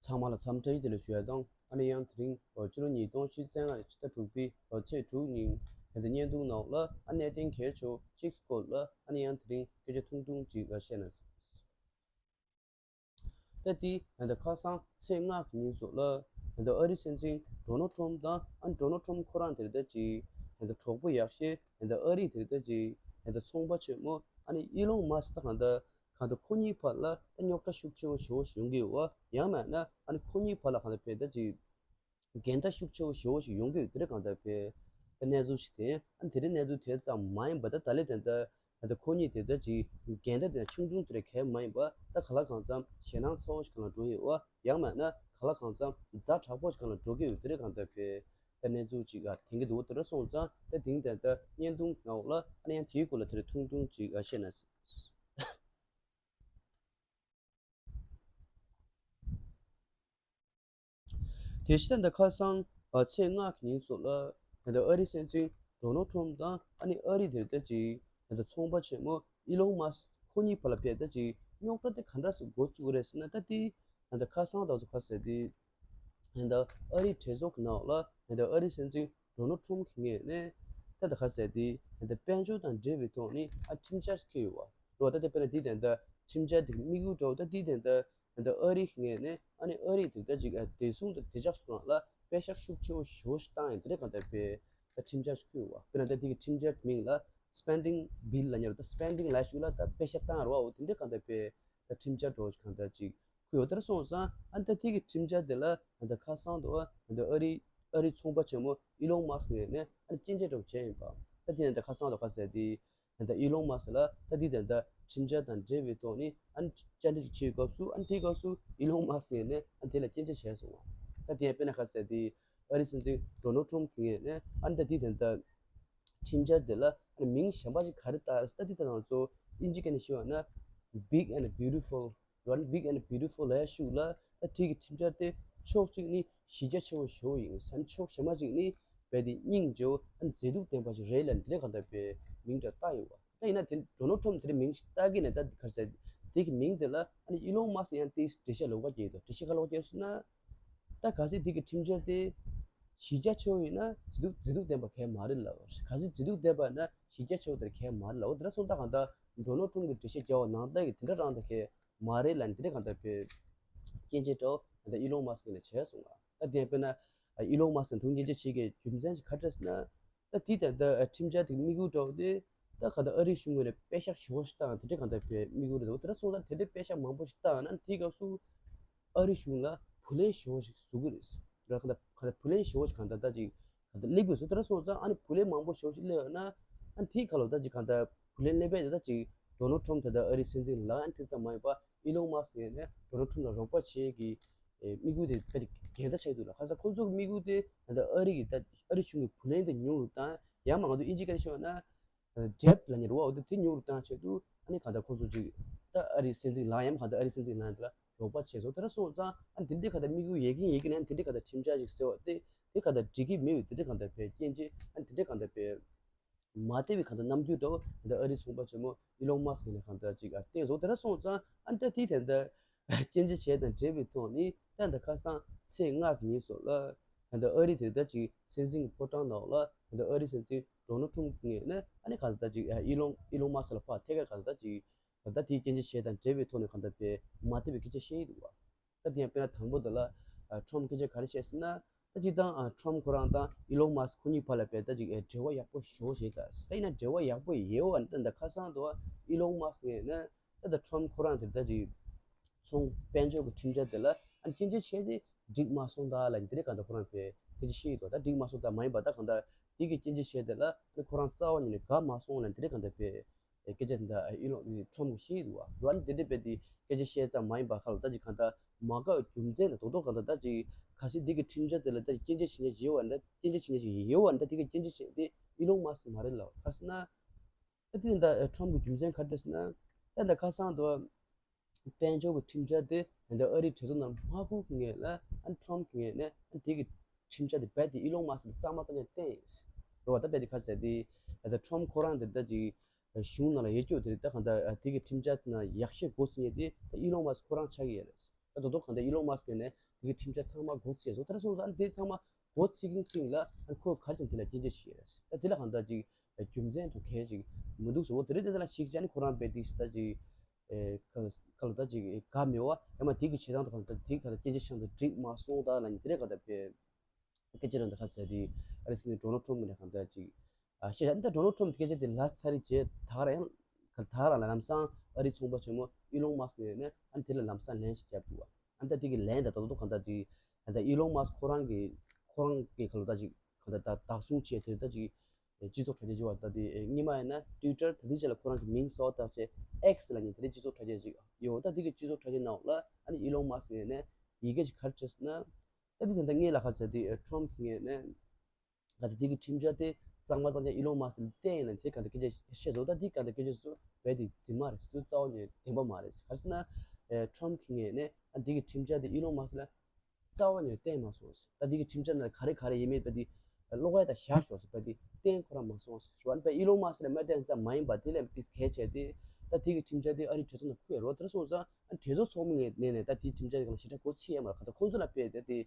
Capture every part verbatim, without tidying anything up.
ཚང་མ་ལ་འཚམས་འདྲི་བཀྲ་ཤིས་བདེ་ལེགས་ཞུ་ཡ་དང་། ཨ་ནི་ཡང་དེ་རིང་ཕྱི་ལོ་ཉིས་སྟོང་ཉི་ཤུ་རྩ་ལྔ་ཕྱི་ཟླ་དྲུག་པའི་ཚེས་དྲུག་ཉིན་ད་ལྟ་བརྙན་ཐུང་ནང་ལ་ཨ་གནད་དོན་གལ་ཆེ་བ་གཅིག་གི་སྐོར་ལ་ཨ་ནི་ཡང་དེ་རིང་སྐད་ཆ་ཐུང་ཐུང་ཅིག་བཤད་ན། ད་དེ་ད་ལྟ་ཁ་སང་ཚེས་ལྔ་གི་ཉིན་སོགས་ལ་ད་ལྟ་ཨ་རིའི་སྲིད་འཛིན་ཌོ་ནལ་ཊམ་དང་ཨ་ཌོ་ནལ་ཊམ་ཁོ་རང་དེ་ལྟ་ཅིག་ད་ལྟ་གྲོགས་པོ་ཡག་ཤོས་ད་ལྟ་ཨ་རིའི་དེ་ལྟ་ཅིག་ད་ལྟ་ཚོང་པ་ཆེན་མོ་ཨ་ནི་ཨི་ལོན་མཱ་སི་ད་གང་ལྟར། གང་ལྟར་ཁོ་གཉིས་བར་ལ་ད་རྙོག་དྲ་ཤུགས་ཆེ་བོ་ཞེ་བོ་ཞིག་ཡོང་གི་ཡོད་པ། ཡང་མིན་ན་ཨ་ནི་ཁོ་གཉིས་བར་ལ་གང་ལྟར་བས་ད་ཅིག་འགལ་ཟླ་ཤུགས་ཆེ་བོ་ཞེ་བོ་ཞིག་ཡོང་གི་ཡོད། དེ་འདྲ་གང་ལྟར་བས་ད་གནས་ཚུལ་ཞིག་དེ་ཨ་ནི་དེ་འདྲའི་གནས་ཚུལ་དེ་ཙམ་མ་ཡིན་པ། ད་ད་ལས་དེ་འདྲ་ད་ལྟ་ཁོ་གཉིས་དེ་ད་ཅིག་འགལ་ཟླ་དེ་ཆུང་ཆུང་དེ་འདྲ་གང་ཡང་མ་ཡིན་པ། ད་གང་ལ་གང་འཚམ་ཞེད་སྣང་ཚ་བོ་ཞིག་གང་ལ་འགྲོ་ཡོད་པ། ཡང་མིན་ན་གང་ལ་གང་འཚམ་ཛ་དྲག་པོ་ཞིག་གང་ལ་འགྲོ་གི་ཡོད། དེ་འདྲ་གང་ལྟར་བས་ད་གནས་ཚུལ་ཅིག་ཨ་ཐོན་གྱི་འདུག་དེ་འདྲ་སོང་ཙང་ད་དེང་ད་ལྟ་བརྙན་ཐུང་ནང་ལ་ཨ་ནི་ཡང་དེའི་སྐོར་ལ་དེ་འདྲ་ཐུང་ཐུང་ཅིག་ཨ་བཤད་ན། དེ་བཞིན་ད་ལྟ་ཁ་སང་ཚེས་ལྔ་གི་ཉིན་སོགས་ལ་ད་ལྟ་ཨ་རིའི་སྲིད་འཛིན་ཌོ་ནལ་ཊམ་དང་ཨ་ནི་ཨ་རིའི་དེ་ལྟ་ཅིག་ད་ལྟ་ཚོང་པ་ཆེན་མོ་ཨི་ལོན་མཱ་སི་ཁོ་གཉིས་བར་ལ་བས་ད་ཅིག་རྙོག་དྲ་དེ་ག་འདྲ་སེ་འགོ་བཙུགས་རེད་ཟེར་ན། ད་དེ་ད་ལྟ་ཁ་སང་ད་ཚོ་ཁ་ཟེར་དེ་ད་ལྟ་ཨ་རིའི་གྲོས་ཚོགས་ཀྱི་ནང་ལ་ད་ལྟ་ཨ་རིའི་སྲིད་འཛིན་ཌོ་ནལ་ཊམ་གྱི་ངོས་ནས་ད་ལྟ་ཁ་ཟེར་དེ་ད་ལྟ་དཔལ་འབྱོར་དང་འབྲེལ་བའི་ཐོག་ནས་ཨ་ཁྲིམས་འཆར་ཞིག་བཀོད་ཡོད་པ་རེད་བ། ད་དེ་དཔེར་ན་དེ་ད་ལྟ་ཁྲིམས་འཆར་དེ་གི་དམིགས་ཡུལ་འདྲ་བོ་ད་དེ་ད་ལྟ་ད་ལྟ་ཨ་རི་གི་ངོས་ནས་ཨ་ནི་ཨ་རིའི་དེ་ལྟ་ཅིག་ཨ་བདེ་སྲུང་དང་བདེ་འཇགས་སོགས་ལ་པེ་ཤག་ཤུགས་ཆེ་བོ་ཞེ་བོ་ཞིག་བཏང་ཡིན། དེ་འདྲ་གང་ལྟར་བས་ད་ཁྲིམས་འཆར་ཞིག་བཀོད་ཡོད་པ། དཔེར་ན་ད་དེ་གི་ཁྲིམས་འཆར་གྱི་མིང་ལ་སི་པེན་ཌིང་བིལ་ལབ་ཡོད་རེད། ད་སི་པེན་ཌིང་ལབ་ཤུགས་ལ་ད་པེ་ཤག་བཏང་ཡོད་རེད་བ། འོ་དེ་འདྲ་གང་ལྟར་བས་ད་ཁྲིམས་འཆར་འདྲ་བོ་ཞིག་གང་ལྟར་ཅིག་བཀོད་ཡོད། དེ་འདྲ་སོང་ཙང་ཨ་ནི་ད་དེ་གི་ཁྲིམས་འཆར་དེ་ལ་ད་ལྟ་ཁ་སང་དུ་ད་ལྟ་ཨ་རི་ཨ་རིའི་ཚོང་པ་ཆེན་མོ་ཨི་ལོན་མཱ་སི་ངོས་ནས་ཨ་ནི་སྐྱོན་བརྗོད་འདྲ་བོ་བྱས་ཡིན་པ། ད་དེ་ནས་ད་ཁ་སང་དུ་ཁ་ཟེར་དེ། ད་ལྟ་ཨི་ལོན་མཱ་སི་ལ་ད་འདི་ད་ལྟ་ཁྲིམས་འཆར་དང་འབྲེལ་བའི་ཐོག་ནས་ཨ་ནི་བཅར་འདྲི་ཞིག་བྱེད་སྐབས་སུ། ཨ་ནི་དེའི་སྐབས་སུ་ཨི་ལོན་མཱ་སི་ངོས་ནས་ཨ་ནི་དེ་ལ་སྐྱོན་བརྗོད་བྱས་སོང་བ། ད་དེ་ཡང་དཔེར་ན་ཁ་ཟེར་དེ་ཨ་རིའི་སྲིད་འཛིན་ཌོ་ནལ་ཊམ་གྱི་ངོས་ནས་ཨ་ནི་ད་འདི་ད་ལྟ་ཁྲིམས་འཆར་དེ་ལ་ཨ་ནི་མིང་གཞན་པ་ཞིག་ག་རེ་བཏགས་རེད་ཟེར། ད་འདི་ད་ང་ཚོ་ཨིན་ཇི་སྐད་ནས་ཞུས་པ་ན་Big and Beautiful། One Big and Beautiful ལབ་ཡ་ཤུགས་ལ་ད་དེ་གི་ཁྲིམས་འཆར་དེ་ཕྱོགས་གཅིག་ནི་གཞི་རྒྱ་ཆེ་བོ་ཞེ་བོ་ཡིན། ཨ་ནི་ཕྱོགས་གཞན་པ་གཅིག་ནི་རྦད་དེ་སྙིང་རྗེ་བོ་ཨ་ནི་མཛེས་སྡུག་ལྡན་པ་ཞིག་རེད་ལབ་ནས་དེ་འདྲ་གང་ལྟར་བའི་མིང་འདྲ་བཏགས་ཡོད་པ། ད་ཡིན་ན་དེ་ཌོ་ནལ་ཊམ་དེ་འདྲ་མིང་ཞིག་བཏགས་ཀྱི་ནས་ད་ག་རེ་ཟེར་དེ་གི་མིང་དེ་ལ་ཨ་ནི་ཨི་ལོན་མཱ་སི་ཡང་དེ་འགྲེལ་བཤད་ལོགས་ཀ་བརྒྱབ་འདུག་འགྲེལ་བཤད་ག་ལོགས་བརྒྱབ་ཟེར་ན། ད་གལ་སྲིད་དེ་གི་ཁྲིམས་འཆར་དེ་གཞི་རྒྱ་ཆེ་བོ་ཡིན་ན་མཛེས་སྡུག་མཛེས་སྡུག་ལྡན་པ་གང་ཡང་མ་རེད་ལབ། གལ་སྲིད་མཛེས་སྡུག་ལྡན་པ་ཡིན་ན་གཞི་རྒྱ་ཆེ་བོ་དེ་གང་ཡང་མ་རེད་ལབ། འོ་དེ་འདྲ་སོང་ཙང་གང་ལྟར་ཌོ་ནལ་ཊམ་གྱི་འགྲེལ་བཤད་རྒྱག་པ་ནང་ལྟར་གྱི་དེ་འདྲ་རང་དེ་གང་ཡང་མ་རེད་ལབ་ནས་དེ་འདྲ་གང་ལྟར་བའི་སྐྱོན་བརྗོད་འདྲ་བོ་ད་ལྟ་ཨི་ལོན་མཱ་སི་ངོས་ནས་བྱས་སོང་ང་། ད་དེ་ཡང་དཔེར་ན་ཨི་ལོན་མཱ་སི་ནས་དེ་འདྲ་སྐྱོན་བརྗོད་བྱེད་དགོས་རྒྱུ་མཚན་ཞིག་ག་རེ་རེད་ཟེར་ན། ད་དེ་ད་ལྟ་ཁྲིམས་འཆར་དེ་གི་དམིགས་ཡུལ་འདྲ་བོ་དེ་ད་གང་ལྟར་ཨ་རིའི་གཞུང་ངོས་ནས་པེ་ཤག་ཞེ་པོ་ཞིག་བཏང་དེ་འདྲ་གང་ལྟར་བའི་དམིགས་ཡུལ་རེད་འདུག་དེ་འདྲ་སོང་ཙང་དེ་འདྲའི་པེ་ཤག་མང་པོ་ཞིག་བཏང་ན་དེའི་སྐབས་སུ་ཨ་རིའི་གཞུང་ལ་བུ་ལོན་ཞེ་པོ་ཞིག་བཟོ་གི་རེད། ར་གང་ལྟར་གང་ལྟར་བུ་ལོན་ཞེ་པོ་ཞིག་གང་ལྟར་ད་ཅིག་གང་ལྟར་སླེབས་དགོས་སོ། དེ་འདྲ་སོང་ཙང་ཨ་ནི་བུ་ལོན་མང་པོ་ཞེ་པོ་ཞིག་སླེབས་ཡོད་ན་ཨ་ནི་དེའི་ཁ་ལོ་ད་ཅིག་གང་ལྟར་བུ་ལོན་སླེབས་པ་དེ་ད་ཅིག་ཌོ་ནལ་ཊམ་ད་ལྟ་ཨ་རིའི་སྲིད་འཛིན་ལ་ཨ་ནི་དེ་ཙམ་མ་ཡིན་པ། ཨི་ལོན་མཱ་སི་ངོས་ནས་ཌོ་ནལ་ཊམ་ལ་རོགས་པ་བྱེད་ཀྱི་ཨེ་དམིགས་ཡུལ་དེ་རྦད་དེ་གང་ལྟར་ཆགས་ཀྱི་འདུག་ལ། ཁ་སང་ཁོང་ཚོ་གི་དམིགས་ཡུལ་དེ་ད་ལྟ་ཨ་རི་གི་ད་ཨ་རི་གཞུང་གི་བུ་ལོན་དེ་ཉུང་རུ་བཏང་། ཡང་མ་ང་ཚོ་ཨིན་ཇི་སྐད་ནས་ཤོད་ན་ཌེབ་ལབ་མཁན་རེད་བ། འོ་དེ་དེ་ཉུང་རུ་བཏང་ཆེད་དུ་ཨ་ནི་གང་ལྟར་ཁོང་ཚོ་ཅིག་ད་ཨ་རིའི་སྲིད་འཛིན་ལ་ཡང་མ་གང་ལྟར་ཨ་རིའི་སྲིད་འཛིན་ལ་ཡང་དེ་ལ་རོགས་པ་བྱས་སོང་། དེ་འདྲ་སོང་ཙང་ཨ་ནི་དེ་འདྲའི་གང་ལྟར་དམིགས་ཡུལ་ཡོད་ཀྱིན་ཡོད་ཀྱིན་ཨ་ནི་དེ་འདྲའི་གང་ལྟར་ཁྲིམས་འཆར་ཞིག་ཟེར་བ་དེ་དེ་གང་ལྟར་འགྲིག་གི་མེད་པའི་དེ་འདྲའི་གང་ལྟར་བའི་རྐྱེན་བྱས་ཨ་ནི་དེ་འདྲའི་གང་ལྟར་བའི། མ་བདེ་བའི་གང་ལྟར་རྣམ་འགྱུར་འདྲ་བོ་ད་ལྟ་ཨ་རིའི་ཚོང་པ་ཆེན་མོ་ཨི་ལོན་མཱ་སི་ངོས་ནས་གང་ལྟར་ཅིག་ཨ་བསྟན་སོང་། དེ་འདྲ་སོང་ཙང་ཨ་ནི་ད་དེའི་དོན་དུ་སྐྱོན་བརྗོད་བྱས་དང་འབྲེལ་བའི་ཐོག་ནས་ད་ལྟ་ཁ་སང་ཚེས་ལྔ་གི་ཉིན་སོགས་ལ་ད་ལྟ་ཨ་རི་དེ་ལྟར་ཅིག་སྲིད་འཛིན་གྱི་ཕོ་བྲང་ནང་ལ་ད་ལྟ་ཨ་རིའི་སྲིད་འཛིན་ཌོ་ནལ་ཊམ་ངོས་ནས་ཨ་ནི་གང་ལྟར་ཅིག་ཨ་ཨི་ལོན་ཨི་ལོན་མཱ་སི་ལ་ཕར་ཐད་ཀར་གང་ལྟར་ཅིག་ད་ལྟ་དེའི་སྐྱོན་བརྗོད་བྱས་དང་འབྲེལ་བའི་ཐོག་ནས་གང་ལྟར་བའི་མ་བདེ་བའི་སྐད་ཆ་བཤད་ཀྱི་འདུག་བ། ད་དེ་ཡང་དཔེར་ན་དང་པོ་དེ་ལ་ཨ་ཊམ་སྐད་ཆ་ག་རེ་བཤད་ཟེར་ན། ད་སྤྱིར་བཏང་ཨ་ཊམ་ཁོ་རང་དང་ཨི་ལོན་མཱ་སི་ཁོ་གཉིས་བར་ལ་བས་ད་ཅིག་ཨེ་འབྲེལ་བ་ཡག་པོ་ཞེ་པོ་ཞིག་ད། ད་ཡིན་ན་འབྲེལ་བ་ཡག་པོ་ཡོད་པ་ནི་ད་ད་ཁ་སང་དུ་ཨི་ལོན་མཱ་སི་ངོས་ནས་ད་ད་ཊམ་ཁོ་རང་དེ་ད་ཅིག་ཚོང་དཔལ་འབྱོར་གྱི་ཁྲིམས་འཆར་དེ་ལ་ཨ་ནི་སྐྱོན་བརྗོད་བྱས་ཏེ་འགྲིག་མ་སོང་ད་ལབ་ནི་དེ་རེད། གང་ལྟར་ཁོ་རང་བས་སྐད་ཆ་བཤད་ཡོད་དོ། ད་འགྲིག་མ་སོང་ད་མ་ཡིན་པ་ད་གང་ལྟར་དེ་གི་སྐྱོན་བརྗོད་བྱས་དེ་ལ་ཨ་ནི་ཁོ་རང་རྩ་བ་ཉིད་ནས་དགའ་མ་སོང་ལབ་ནི་དེ་རེད། གང་ལྟར་བས། སྐད་ཆ་དེ་འདྲ་ཨི་ལོན་ཊམ་གྱིས་བཤད་ཀྱི་འདུག་བ། འོ་ཨ་ནི་དེ་འདྲ་རྦད་དེ་སྐད་ཆ་བཤད་ཙམ་མ་ཡིན་པ་ཁ་ལ་ད་ཅིག་གང་ལྟར་མ་དགའ་བའི་རྒྱུ་མཚན་དང་རྡོག་རྡོག་གང་ལྟར་ད་ཅིག་གལ་སྲིད་འདི་གི་ཁྲིམས་འཆར་དེ་ལ་ད་ཅིག་སྐྱོན་བརྗོད་བྱེད་མཁན་ཞིག་ཡོད་པ་འདྲ། སྐྱོན་བརྗོད་བྱེད་མཁན་ཞིག་ཡོད་པ་འདྲ། དེ་གི་སྐྱོན་བརྗོད་བྱེད་དེ་ཨི་ལོན་མཱ་སི་མ་རེད་ལབ། ག་རེ་ཟེར་ན། ད་དེ་འདྲ་ཊམ་གྱི་རྒྱུ་མཚན་ག་རེ་རེད་ཟེར་ན། ད་ད་ཁ་སང་དུ་དཔལ་འབྱོར་གྱི་ཁྲིམས་འཆར་དེ་ད་ཨ་རིའི་གྲོས་ཚོགས་ནང་མ་ཕུད་ཀྱི་ངོས་ལ་ཨ་ནི་ཊམ་གྱི་ངོས་ནས་ཨ་ནི་དེ་གི་ཁྲིམས་འཆར་དེ་རྦད་དེ་ཨི་ལོན་མཱ་སི་ལ་གཙང་མ་བཏང་ཡ་བསྟན་ཡིན། རེད་བ། ད་རྦད་དེ་ག་རེ་ཟེར་དེ་ད་ཊམ་ཁོ་རང་དེ་ད་ཅིག་གཞུང་ནང་ལ་ཡོད་རྒྱུ་དེ་རེད། ད་གང་ལྟར་དེ་གི་ཁྲིམས་འཆར་ནང་ཡག་ཤོས་འགོ་ཚུགས་མཁན་དེ་ད་ཨི་ལོན་མཱ་སི་ཁོ་རང་ཆགས་ཀྱི་ཡོད་རེད། ད་རྡོག་རྡོག་གང་ལྟར་ཨི་ལོན་མཱ་སི་ངོས་ནས་ གི་ཁྲིམས་འཆར་ཚང་མ་སྒོ་ཕྱེ་སོང་། དེ་འདྲ་སོང་ཙང་དེ་ཚང་མ་སྒོ་ཕྱེ་གིན་ཕྱེ་གིན་ལ་ཁོ་ག་རེ་བྱུང་། དེ་ལ་སྐྱོན་བརྗོད་བྱས་ཡོད་རེད། ད་དེ་ལ་གང་ལྟར་ཅིག་རྒྱུ་མཚན་དང་གལ་ཅིག་མི་འདུག་ཟེར། འོ་དེ་རེད། དེ་ལ་ཞིག་ཅིག་ཁོ་རང་དཔེ་དེ་ད་ཅིག་ཁ་ལོ་ད་ཅིག་དགའ་མེད་པ་ཡང་མ་དེ་གི་བྱེད་སྟངས་དང་གང་ལྟར་དེ་ག་ལ་སྐྱོན་བརྗོད་བྱས་ཏེ་འགྲིག་མ་སོང་ད་ལ་ནི་དེ་རེད། གང་ལྟར་དཔེ། སྐད་ཆ་རང་ད་ག་ཟེར་དེ་ཨ་རི་སྲིད་འཛིན་ཌོ་ནལ་ཊམ་ནས་གང་ལྟར་ཅིག་ཨ་བཤད་ཡ། ད་ཌོ་ནལ་ཊམ་སྐད་ཆ་དེ་ལབ་ཚར་རེད་བྱས། ད་ག་རང་ཡང་ད་ག་རང་ལ་ལམ་སང་ཨ་རིའི་ཚོང་པ་ཆེན་མོ་ཨི་ལོན་མཱ་སི་ནས་ནས་ཨ་ནི་དེ་ལ་ལམ་སང་ལན་ཞིག་བརྒྱབ་འདུག་བ། ཨ་ནི་ད་དེ་གི་ལན་ད་ད་དུང་གང་ལྟར་ཅིག་ཨ་ད་ཨི་ལོན་མཱ་སི་ཁོ་རང་གི་ཁོ་རང་གི་ག་ལ་ད་ཅིག་གང་ལྟར་ད་བདག་བཟུང་བྱས་དེ་ད་ཅིག་སྤྱི་ཚོགས་དྲ་རྒྱ་བརྒྱུད་པ་ད་དེ་སྔོན་མ་ཡིན་ན་ཊུའི་ཊར་ད་དེ་རྗེས་ལ་ཁོ་རང་གི་མིང་གསར་པ་བཏགས་བྱས་ཨེག་སི་ལབ་མཁན་དེ་འདྲའི་སྤྱི་ཚོགས་དྲ་རྒྱ་ཅིག་ཡོད། ད་དེ་གི་སྤྱི་ཚོགས་དྲ་རྒྱ་ནང་ལ་ཨ་ནི་ཨི་ལོན་མཱ་སི་ནས་ནས་ཡི་གེ་ཅིག་ག་རེ་བྲིས་ཟེར་ན། ད་དེ་དེ་འདྲ་ངས་ལ་ཁ་ཟེར་དེ་ཨ་ཊམ་གི་ངས་ནས་ག་དེ་དེ་གི་ཁྲིམས་འཆར་དེ་གཙང་མ་གཙང་རྐྱང་ཨི་ལོན་མཱ་སི་ལ་བསྟན་ཡིན་ལ་ཚེ་ག་དེ་སྐད་ཆ་བཤད་ཟོ། ད་དེ་ག་དེ་སྐད་ཆ་སུ་བས་དེ་རྫུན་མ་རེད་ཟེར་དུས་རྩ་བ་ནས་བདེན་པ་མ་རེད་ཟེར། ག་རེ་ཟེར་ན་ཨ་ཊམ་གི་ངས་ནས་ཨ་དེ་གི་ཁྲིམས་འཆར་དེ་ཨི་ལོན་མཱ་སི་ལ་རྩ་བ་ནས་བསྟན་མ་སོང་ཟེར། ད་དེ་གི་ཁྲིམས་འཆར་ནང་ག་རེ་ག་རེ་ཡིན་མིན་བས་དེ་ཀློག་ཡ་ད་བཞག་ཤོག་ཟེར། བས་དེ་བསྟན་ཁོ་རང་མ་སོང་ཟེར། ཞུ་བ་ནི་བས་ཨི་ལོན་མཱ་སི་ལ་མ་བསྟན་ས་མ་ཡིན་པ་དེ་ལས་དེ་གལ་ཆེ་དེ། ད་དེ་གི་ཁྲིམས་འཆར་དེ་ཨ་རིའི་གྲོས་ཚོགས་ནང་ཁུར་ཡ་རོགས་དེ་འདྲ་སོང་ཙང་ཨ་གྲོས་ཚོགས་ཚོགས་མི་ངས་ནས་ནས་ད་དེའི་ཁྲིམས་འཆར་གང་ལ་ཞེ་དྲག་གོ་ཚིག་ཡས་མ་རེད། གང་ལྟར་ཁོང་ཚོ་ལ་དཔེ་དེ་དེ་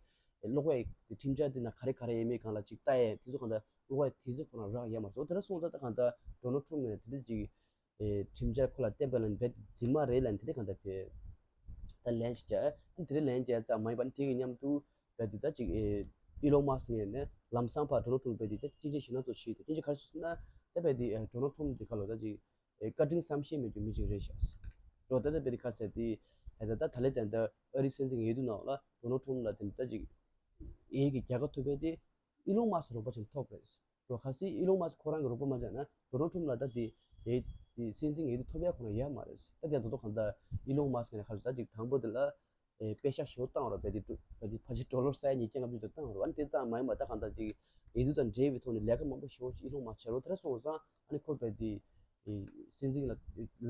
ཀློག་པའི་དེ་ཁྲིམས་འཆར་དེ་ནང་ག་རེ་ག་རེ་ཡས་མེད་གང་ལ་ཅིག་ལྟ་ཡས་དེ་ཚོ་གང་ལྟར་ཀློག་པའི་དེ་ཚོ་ཁོ་རང་རག་ཡས་མ་རེད། དེ་འདྲ་སོང་ཙང་ད་གང་ལྟར་ཌོ་ནལ་ཊམ་ངས་དེ་འདྲ་ཅིག་ཨེ་ཁྲིམས་འཆར་ཁོ་ལ་བསྟན་པ་ལ་ནི་རྦད་དེ་རྫུན་མ་རེད་ལ་ནི་དེ་འདྲ་གང་ལྟར་དཔེ་ད་ལན་ཞིག་བརྒྱབ། ཨ་དེ་འདྲ་ལན་བརྒྱབ་ཙམ་མ་ཡིན་པ་ནི་དེ་གི་མཉམ་དུ་རྦད་དེ་ད་ཅིག་ཨེ་ཨི་ལོན་མཱ་སི་ངས་ནས་ལམ་སང་ཕར་ཌོ་ནལ་ཊམ་རྦད་དེ་ད་སྐྱོན་བརྗོད་ཞེད་སྣང་ཚོ་བྱས་ཏེ་སྐྱོན་བརྗོད་ག་རེ་ཟེར་ན་ད་རྦད་དེ་ཨེ་ཌོ་ནལ་ཊམ་དེ་ག་ལ་ད་ཅིག་ཨེ་བཀའ་དྲིན་བསམ་ཤེས་མེད་རྒྱུ་མི་ཅིག་རེད་ཤག་ཟེར། འགྲོ་ད་ལྟ་དཔེ་དེ་ཁ་གསལ་དེ་ཨེ་ད་ད་ད་ལས་ད་ལྟ་ཨ་རི་སྲིད་འཛིན་གྱི་འོས་བསྡུ་ནང་ལ་ཌོ་ནལ་ཊམ་ལ་དེ་ད་ཅིག་འོས་ཀྱི་རྒྱལ་ཁ་ཐོབ་པའི་དེ་ཨི་ལོན་མཱ་སི་རོགས་པ་ཅིག་ཐོབ་རེད་ཟེར། འགྲོ་ཁ་སི་ཨི་ལོན་མཱ་སི་ཁོ་རང་གི་རོགས་པ་མ་བྱས་ན་ཌོ་ནལ་ཊམ་ལ་ད་དེ་འོས་དེ་སྲིད་འཛིན་གྱི་འོས་བསྡུ་ཐོབ་ཡ་ཁོ་རང་ཡ་མ་རེད་ཟེར། ད་དེ་ད་དུང་གང་ལྟར་ཨི་ལོན་མཱ་སི་ནས་ཁ་ཟེར་ད་ཅིག་དང་པོ་དེ་ལ་ཨེ་པེ་ཤག་ཞོ་བཏང་རོགས་བས་དེ་བས་དེ་ཕལ་ཆེར་ཌོ་ལར་ས་ཡ་ཉིས་བརྒྱ་ལྔ་བཅུ་དེ་བཏང་རོགས། ཨ་ནི་དེ་ཙམ་མ་ཡིན་པ་ད་གང་ལྟར་ཅིག་འོས་བསྡུ་དང་འབྲེལ་བའི་ཐོག་ནས་ལས་ཀ་མང་པོ་ཞེ་པོ་ཞིག་ཨི་ལོན་མཱ་སི་བྱས་རོགས། དེ་འདྲ་སོང་ཙང་ཨ་ནི་ཁོ་བས་དེ་ཨེ་སྲིད་འཛིན་ལ་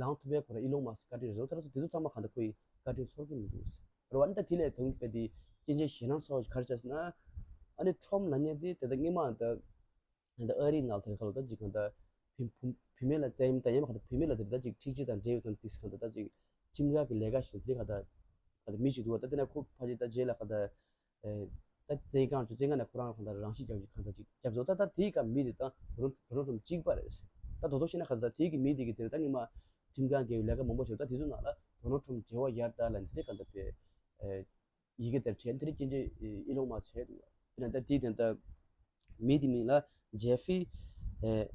ལངས་ཐུབ་པའི་ཁོ་རང་ཨི་ལོན་མཱ་སི་བཀའ་དྲིན་རེད་ཟེར། དེ་འདྲ་སོང་དེ་ཚོ་ཚང་མ་གང་ལྟར་ཁོ་ཡི་བཀའ་དྲིན་ཚོར་གི་མི་འདུག་ཟེར་རོགས། ཨ་ནི་ད་དེ་ལས་དང་བས་དེ་སྐྱོན་བརྗོད་ཞེད་སྣང་ཚ་བ་ཞིག་ག་རེ་བྱས་ཟེར་ན་ཨ་ནི་ཊམ་ལབ་མཁན་དེ་དེ་ད་སྔོན་མ་ད་ད་ཨ་རིའི་ནང་ལ་དེ་ག་ལ་ད་ཅིག་གང་ལྟར་བུད་བུད་བུད་མེད་ལ་བཙན་གཡེམ་དང་ཡང་མ་གང་ལྟར་བུད་མེད་ལ་དེ་ད་ཅིག་འཁྲིག་སྤྱོད་དང་འབྲེལ་བའི་དོན་དུ་གང་ལྟར་ད་ཅིག་ཁྲིམས་འགལ་གྱི་ལས་ཀ་ཞིག་དེ་གང་ལྟར་གང་ལྟར་མི་ཞིག་འདུག་བ། ད་དེ་ནས་ཁོ་ཕལ་ཆེར་ད་རྗེས་ལ་གང་ལྟར་ཨེ་ད་བཙོན་ཁང་ཅིག་བཙོན་ཁང་ནས་ཁོ་རང་གང་ལྟར་རང་ཤི་རྒྱག་རྒྱུ་གང་ལྟར་ཅིག་རྒྱབ་བཟོ། ད་ད་དེའི་སྐབས་མི་དེ་ད་ཌོ་ནལ་ཌོ་ནལ་ཊམ་གཅིག་པ་རེད། ད་དོ་དོ་བྱས་ན་གང་ལྟར་དེའི་གི་མི་དེ་གི་དེ་ད་སྔོན་མ་ཁྲིམས་འགལ་གྱི་ལས་ཀ་མང་པོ་བྱས། ད་དེ་ཚོ་ནང་ལ་ཌོ་ནལ་ཊམ་འབྲེལ་བ་ཡར་དར་ལ་དེ་གང་ལྟར་བས་ཨེ་ཡི་གེ་དེར་བྲིས་དེ་རིང་སྐྱོན་བརྗོད་ཨི་ལོན་མཱ་སི་བྱས་འདུག་དེ་ནས་ད་དེའི་དོན་དག་མི་དེ་མིང་ལ་ཇེ་ཧྥི་ཨེ་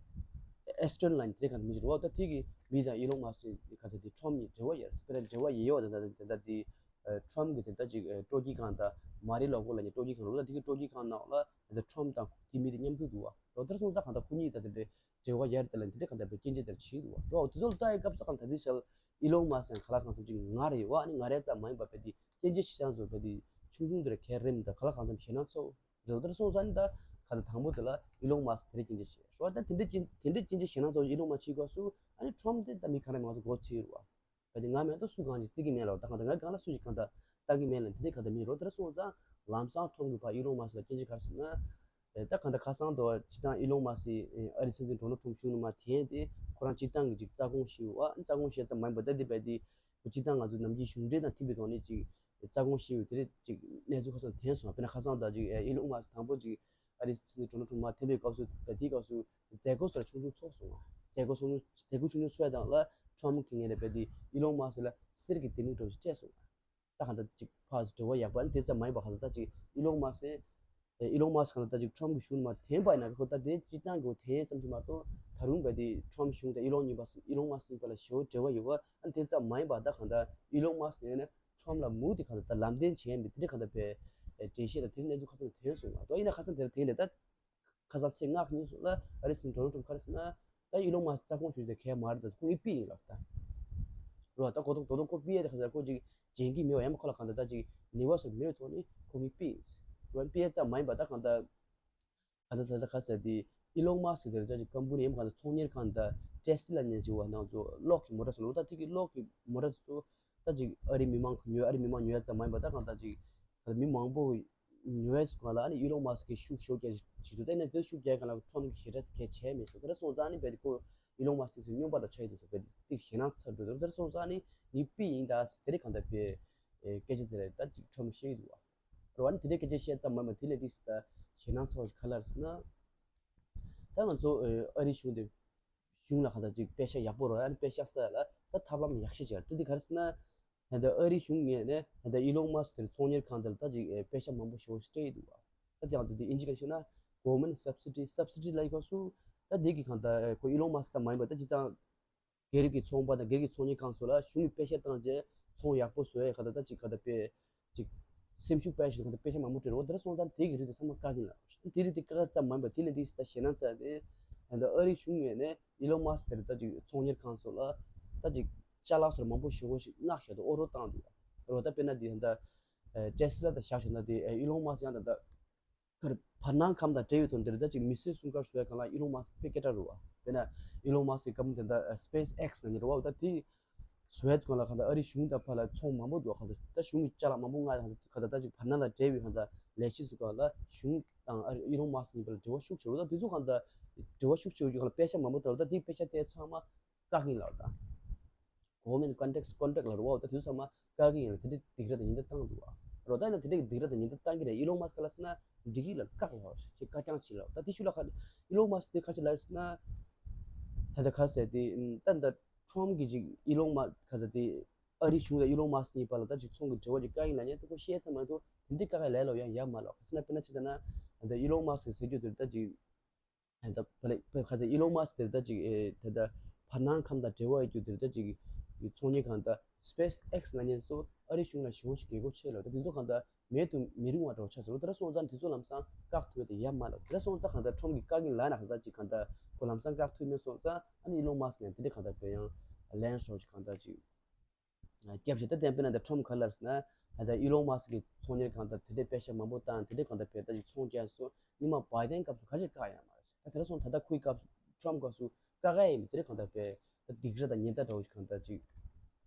ཨེ་སི་ཊོན་ལབ་ནས་དེ་གང་མི་ཅིག་རེད་བ། ད་དེ་གི་མི་དང་ཨི་ལོན་མཱ་སི་ག་ཚོད་དེ་ཊམ་གཉིས་འབྲེལ་བ་ཡོད་རེད། དཔེར་ན་འབྲེལ་བ་ཡོད་ཡོད་དེ་ད་དེ་ད་དེ་ཊམ་གི་དེ་ད་ཅིག་སྤྲོ་སྐྱིད་ཁང་དང་མ་རི་ལོ་ཀོ་ལབ་ནས་སྤྲོ་སྐྱིད་ཁང་རེད་བ། ད་དེ་གི་སྤྲོ་སྐྱིད་ཁང་ནང་ལ་ད་ཊམ་དང་དེ་མི་དེ་མཉམ་འཁུར་འདུག་བ། རོ་དེར་སོང་ཙང་གང་ལྟར་ཁོ་གཉིས་ད་དེ་འདྲའི་འབྲེལ་བ་ཡར་དེ་ལ་འདི་འདྲའི་གང་ལྟར་བའི་སྐྱོན་བརྗོད་དེར་བྱེད་འདུག་བ། རོ་དེ་ཚོ་ལ་ལྟ་ཡི་སྐབས་སུ་གང་ལྟར་འདི་ཞལ་ཨི་ལོན་མཱ་སི་ཡང་ག་ལ་གང་འཚམ་ཅིག་ང་རེད་བ། ཨ་ནི་ང་རེད་ཙམ་མ་ཡིན་པ་བས་དེ་སྐྱོན་བརྗོད་ཞེ་སྡང་བཟོ་བས་དེ་ཆུང་ཆུང་དེར་གལ་རེམ་དང་ག་ལ་གང་འཚམ་ཞེད་སྣང་ཚོར་རེད། དེར་སོང་ཙང་ནི་ད་ག་ལ་དང་པོ་དེ་ལ་ཨི་ལོན་མཱ་སི་དེ་འདྲའི་སྐྱོན་བརྗོད་བྱས་རོ། ད་དེ་འདྲའི་སྐྱོན་དེ་འདྲའི་སྐྱོན་བརྗོད་ཞེད་སྣང་ཚོར་ཨི་ལོན་མཱ་སི་བྱེད་དགོས་སུ་ཨ་ནི་ཁྲོམ་དེ་ད་མི་གང་རེད་མང་ཚོ་མགོ་ཚོས་རེད་བ། བས་དེ་ང་མེད་དུ་སུ་གང་ཅིག་བརྩི་གི་མེད་ལ་ད་གང་ལྟར་ང་གང་ལ་སུ་ཞིག་གང་ལྟར་ལྟ་གི་མེད་ལ་དེ་འདྲའི་གང་ལྟར་མི་རོ། དེར་སོང་ཙང་ལམ་སང་ཁྲོམ་གྱི་ཕར་ཨི་ལོན་མཱ་སི་ལ་སྐྱོན་བརྗོད་ག་རེ་ཟེར་ན། ཨེ་ད་གང་ལྟར་ཁ་སང་དུ་སྤྱིར་བཏང་ཨི་ལོན་མཱ་སི་ཨེ་ཨ་རི་སྲིད་འཛིན་ཌོ་ནལ་ཁྲོམ་གཞུང་ནས་མར་འཐེན་ཏེ་ཁོ་རང་སྤྱིར་བཏང་གི་ཅིག་རྩ་དགོངས་ཞུས་པ། ཨ་ནི་རྩ་དགོངས་ཞུས་ཙམ་མ་ཡིན་པར་ད་འདི་བས་ཏེ་ཁོ་སྤྱིར་བཏང་ང་ཚོའི་ནམ་རྒྱུན་གཞུང་འབྲེལ་དང་མཐུན་པའི་ཐོག་ནས་ཅིག་རྩ་དགོངས་ཞུས་ཡོད་དེ་རེད། ཅིག་གནས་ཚུལ་ཁ་སང་ཐོན་སོང་། དཔེར་ན་ཁ་སང་ད་ཅིག་ཨེ་ཨི་ལོན་མཱ་སི་དང་པོ་ཅིག་ཨ་རི་སྲིད་འཛིན་ཌོ་ནལ་ཁྲོམ་མར་འཐེན་པའི་སྐབས་སུ་ད་དེའི་སྐབས་སུ་མཛད་སྒོ་སོགས་ཆུང་ཆུང་ཚོགས་སོང་བ། མཛད་སྒོ་ཆུང་ཆུང་མཛད་སྒོ་ཆུང་ཆུང་ཚོགས་ཡ་དང་ལ་ཁྲོམ་གྱི་ངོས་ནས་བས་ཏེ་ཨི་ལོན་མཱ་སི་ལ་གསེར་གྱི་ལྡེ་མིག་འདྲ་བོ་ཞིག་སྤྲད་སོང་བ། ད་གང་ལྟར་ཅིག་ཕར་འབྲེལ་བ་ཡག་པོ་ཨ་ནི་དེ་ཙམ་མ་ཡིན་པ་གང་ལྟར་ད་ཅིག་ཨི་ལོན་མཱ་སི་ཨེ་ཨི་ལོན་མཱ་སི་གང་ལྟར་ད་ཅིག་ཁྲོམ་གྱི་གཞུང་མར་འཐེན་པ་ཡིན་ན་ཁོ་ད་དེ་སྤྱིར་བཏང་གི་འཐེན་ཙམ་ཞིག་མ་གཏོགས་ད་རུང་བས་ཏེ་ཁྲོམ་གཞུང་དང་ཨི་ལོན་གཉིས་པ་ཨི་ལོན་མཱ་སི་གཉིས་པ་ལ་ཞེ་པོ་འབྲེལ་བ་ཡོད་པ་ཨ་ནི་དེ་ཙམ་མ་ཡིན་པ་ད་གང་ལྟར་ཨི་ལོན་མཱ་སི་ནས་ནས་ཁྲོམ་ལ་མུ་མཐུད་གང་ལྟར་ད་ལམ་སྟོན་བྱས་མི་དེ་འདྲ་གང་ལྟར་བས་འགྲེལ་བཤད་དང་དེ་གནས་ཚུལ་ཁ་ཚང་ཐོན་སོང་བ། ད་ཡིན་ན་ཁ་སང་དེར་དེ་འདྲ་ད། ཁ་སང་ཚེས་ལྔ་ཉིན་སོང་ལ་ཨ་རི་སྲིད་འཛིན་ཌོ་ནལ་ཁྲོམ་ག་རེ་ཟེར་ན། ད་ཨི་ལོན་མཱ་སི་རྩ་དགོངས་ཞུས་ཏེ་གལ་མ་རེད། ད་ཁོ་ངའི་པི་ཡིན་ལབ་ད། རོ་ད་གོ་ཐོག་དོ་དོ་ཁོ་པི་ཡ་དེ་ཁ་སང་ཁོ་ཅིག་འཇོན་གྱི་མེད་པ་ཡང་མ་ཁོ་ལ་གང་ལྟར་ད་ཅིག་ནུས་པ་སོགས་མེད་པའི་ཐོག་ནས་ཁོ་ངའི་པི་ཡིན། རོ་པི་ཡ་ཙམ་མ་ཡིན་པ་ད་གང་ལྟར་གང་ལྟར་ད་ལྟ་ག་ཟེར་དེ་ཨི་ལོན་མཱ་སི་དེ་ད་ཅིག་ཀམ་པ་ནི་ཡང་མ་གང་ལྟར་ཚོང་གཉེར་ཁང་ད་ཊེ་སི་ལ་ནས་ཅིག་བ་ནང་ཚོ་གློག་གི་མོ་ཊ་སོང་ལོ། ད་དེ་གི་གློག་གི་མོ་ཊ་ཚོ། ད་ཅིག་ཨ་རི་མི་མང་གི་ཉོ་ཨ་རི་མི་མང་ཉོ་ཡ་ཙམ་མ་ཡིན་པ་ད་གང་ལྟར་ཅིག་ད་མི་མང་པོ་ཉོ་ཡ་སུ་གང་ལ་ཨ་ནི་ཨི་ལོན་མཱ་སི་ཀྱི་ཤུགས་ཤུགས་རྒྱག་ཅིག་ཏུ་བལྟས་ན་དེ་ཤུགས་རྒྱག་གང་ལ་ཁྲོམ་གྱི་ཞེ་དྲག་གལ་ཆེ་མེད་སོང་། དེ་འདྲ་སོང་ཙང་ཨ་ནི་བས་ཏེ་ཁོ་ཨི་ལོན་མཱ་སི་སུ་སྨྱོན་པ་འདྲ་ཆགས་ཡོད་དུ་སོང་། བས་ཏེ་ཞེད་སྣང་ཚ་འགྲོ་དེ་འདྲ་སོང་ཙང་ཨ་ནི་ངའི་པི་ཡིན་ད་ཟེར་དེ་རིང་གང་ལྟར་བས་སྐད་ཆ་དེ་རེད། ད་ཅིག་ཁྲོམ་ཤེས་ཀྱི་འདུག་བ། རོ། ཨ་ནི་དེ་འདྲའི་སྐད་ཆ་བཤད་ཙམ་མ་ཡིན་པར་དེ་ལས་ཏིག་ཙམ་ད་ཞེད་སྣང་ཚ་བོ་ཞིག་ག་རེ་རེད་ཟེར་ན། ད་ང་ཚོ་ཨ་རིའི་གཞུང་དེ་གཞུང་ལ་གང་ལྟར་ཅིག་པེ་ཤག་ཡག་པོ་རོ། ཨ་ནི་པེ་ཤག་ཟེར་ཡ་ལ་ད་ཐབས་ལམ་ཡག་ཤོས་ཅིག་རེད། དེ་དེ་ག་རེ་ཟེར་ན། ད་ལྟ་ཨ་རིའི་གཞུང་ངོས་ནས་ད་ལྟ་ཨི་ལོན་མཱ་སི་དེར་ཚོང་གཉེར་ཁང་དེ་ལ་ད་ཅིག་ཨེ་པེ་ཤག་མང་པོ་ཞེ་པོ་ཞིག་སྤྲད་ཡི་འདུག་བ། ད་དེ་ཡང་དེ་དུས་ཨིན་ཇི་སྐད་བཤད་ན་government subsidy, subsidy ལབ་ཡོད་སྐབས་སུ། ད་དེ་གི་གང་ལྟར་ཁོ་ཨི་ལོན་མཱ་སི་ཙམ་མ་ཡིན་པར་ད་སྤྱིར་བཏང་སྒེར་གྱི་ཚོང་པ་དང་སྒེར་གྱི་ཚོང་གཉེར་ཁང་ཚོ་ལ་གཞུང་གིས་པེ་ཤག་བཏང་རྗེས་ཚོང་ཡག་པོ་བཟོ་ཡས་གང་ལྟར་ད་ཅིག་གང་ལྟར་དཔེ་ཅིག་སེམས་ཤུགས་སྤར་ཞིག་གང་ལྟར་པེ་ཤག་མང་པོ་སྤྲད་རོགས། དེ་འདྲ་སོང་ཙང་དེ་གི་རིགས་དེ་ཚང་མ་བཀག་གི་ཡིན་ལབ། དེ་རིགས་དེ་བཀག་ཙམ་མ་ཡིན་པར་དེ་ལས་དེ་ད་ཞེད་སྣང་ཚ་དེ་ད་ལྟ་ཨ་རིའི་གཞུང་ངོས་ནས་ཨི་ལོན་མཱ་སི་དེར་ད་ཅིག་ཚོང་གཉེར་ཁང་ཚོ་ལ་ད་ཅིག་ཅ་ལག་སོགས་མང་པོ་ཞེ་པོ་ཞིག་མངགས་བཞག་འདུག་ཨོ་ཌར་བཏང་འདུག་རོ། ད་དཔེར་ན་དེ་ད་ལྟ་ཨེ་ཊེ་སི་ལ་དང་བཞག་བཞག་ན་དེ་ཨེ་ཨི་ལོན་མཱ་སི་ཡང་ད་ལྟ་གར་བར་སྣང་ཁམས་དང་འབྲེལ་ཡོད་དོན་དེར་ད་ཅིག་མི་སེར་སྲུང་སྐར་བཟོ་ཡ་གང་ལ་ཨི་ལོན་མཱ་སི་དཔེ་སྐད་གྲགས་རུ་བ། དཔེར་ན་ཨི་ལོན་མཱ་སི་གི་ཀམ་པ་ནི་དེ་འདྲ་སི་པེ་སི་ཨེག་སི་ལབ་མཁན་རེད་བ། ད་དེ་བཟོ་ཡ་གང་ལ་གང་ལྟར་ཨ་རིའི་གཞུང་དང་བར་ལ་ཚོང་མང་པོ་འདུག་གང་ལྟར་ད་གཞུང་གི་ཅ་ལག་མང་པོ་མངགས་གང་ལྟར་ད་ཅིག་བར་སྣང་དང་འབྲེལ་བའི་གང་ལྟར་ལས་གཞི་ཚོ་གང་ལ་གཞུང་དང་ཨ་རི་ཨི་ལོན་མཱ་སི་གཉིས་བར་ལ་འབྲེལ་བ་ཤུགས་ཆེ་རུ། ད་དེ་ཚོ་གང་ལྟར་འབྲེལ་བ་ཤུགས་ཆེ་རུ་གང་ལ་པེ་ཤག་མང་པོ་འདུག་ད་དེ་པེ་ཤག་དེ་ཚང་མ་བཀག་གི་ཡིན་ལབ་ད། Government contracts, contract ལ་རོ་བ་ད་དུས་ཚང་མ་བཀག་གི་ཡིན་ལ་དེ་འདྲའི་སྡིགས་ར་དང་ཉེན་བརྡ་བཏང་འདུག་ཨ། རོ་ད་ཡིན་ན་དེ་འདྲའི་སྡིགས་ར་དང་ཉེན་བརྡ་བཏང་གི་རེད། ཨི་ལོན་མཱ་སི་ཀ་ལ་ཟེར་ན་འགྲིག་གི་ལ་བཀག་ལ་ཅེས་བཀག་རྐྱང་བྱེད་ལ་ད་དེ་ཤུ་ལ་ཁ་ཨི་ལོན་མཱ་སི་དེ་ཁ་ཅིག་ལ་ཟེར་ན་ད་ད་ཁ་ཟེར་དེ་ད་ད་ཁྲོམ་གི་ཅིག་ཨི་ལོན་མཱ་ཁ་ཟེར་དེ་ཨ་རི་གཞུང་དང་ཨི་ལོན་མཱ་སི་གཉིས་བར་ལ་ད་ཅིག་ཚོང་གི་འབྲེལ་བ་ཅིག་བཀག་ཡིན་ལ་ཉན་དུ་ཁོ་བཤད་ཚར་མ་ཐུབ་དེ་འདི་བཀག་ག་ལས་ལོ་ཡང་ཡ་མ་ལོ་ཟེར་ན་དཔེར་ན་ཅི་ད་ན་ད་ཨི་ལོན་མཱ་སི་ཟེར་རྒྱུ་དེ་ད་ཅིག་ད་ཕ་ལེ་ཕ་ཁ་ཟེར་ཨི་ལོན་མཱ་སི་དེ་ད་ཅིག་ཨེ་ད་ད་བར་སྣང་ཁམས་དང་འབྲེལ་བ་ཡོད་རྒྱུ་དེ་ད་ཅིག་ཚོང་གཉེར་ཁང་ད་སི་པེ་སི་ཨེག་སི་ལ་ཉན་སོ་ཨ་རི་གཞུང་ལ་ཞེ་པོ་ཞིག་རྒྱལ་སྒོ་ཆེ་ལ་ད་དེ་ཚོ་གང་ད་མེད་དུ་མི་རུང་བ་འགྲོ་ཆགས་ཟེར་བ་དེ་ར་སོང་ཙང་དེ་ཚོ་ལམ་སང་བཀག་ཐུབ་ཡ་དེ་ཡ་མ་ལ་དེ་ར་སོང་ཙང་གང་ད་ཁྲོམ་གྱི་བཀག་གི་ལ་ན་གང་ད་ཅིག་གང་ད་ཁོ་ལམ་སང་བཀག་ཐུབ་མེད་སོང་ཙང་ཨ་ནི་ཨི་ལོན་མཱ་སི་ནས་དེ་འདྲ་གང་ད་བོད་ཡང་ལན་ཤོར་ཞིག་གང་ད་ཅིག་སྐྱབས་བཅོལ་ད་བསྟན་པའི་ནང་དུ་ཁྲོམ་ག་ལར་ཟེར་ན་ད་ལྟ་ཨི་ལོན་མཱ་སི་གི་ཚོང་གཉེར་ཁང་དང་དེ་འདྲའི་པེ་ཤག་མང་པོ་བཏང་དེ་འདྲའི་གང་ལྟར་བས་ད་ཅིག་ཚོང་རྒྱག་སོང་ཉི་མ་བའི་ཏན་སྐབས་སུ་ག་ཞིག་བཀག་ཡ་མ་རེད་ད་དེ་ར་སོང་ད་ལྟ་ཁོའི་སྐབས་སུ་ཁྲོམ་སྐབས་སུ་བཀག་ཡ་ཡིན་མི་དེ་འདྲའི་གང་ལྟར་བས་ད་སྡིགས་ར་དང་ཉེན་བརྡ་འདྲ་བོ་ཞིག་གང་ལྟར་ཅིག་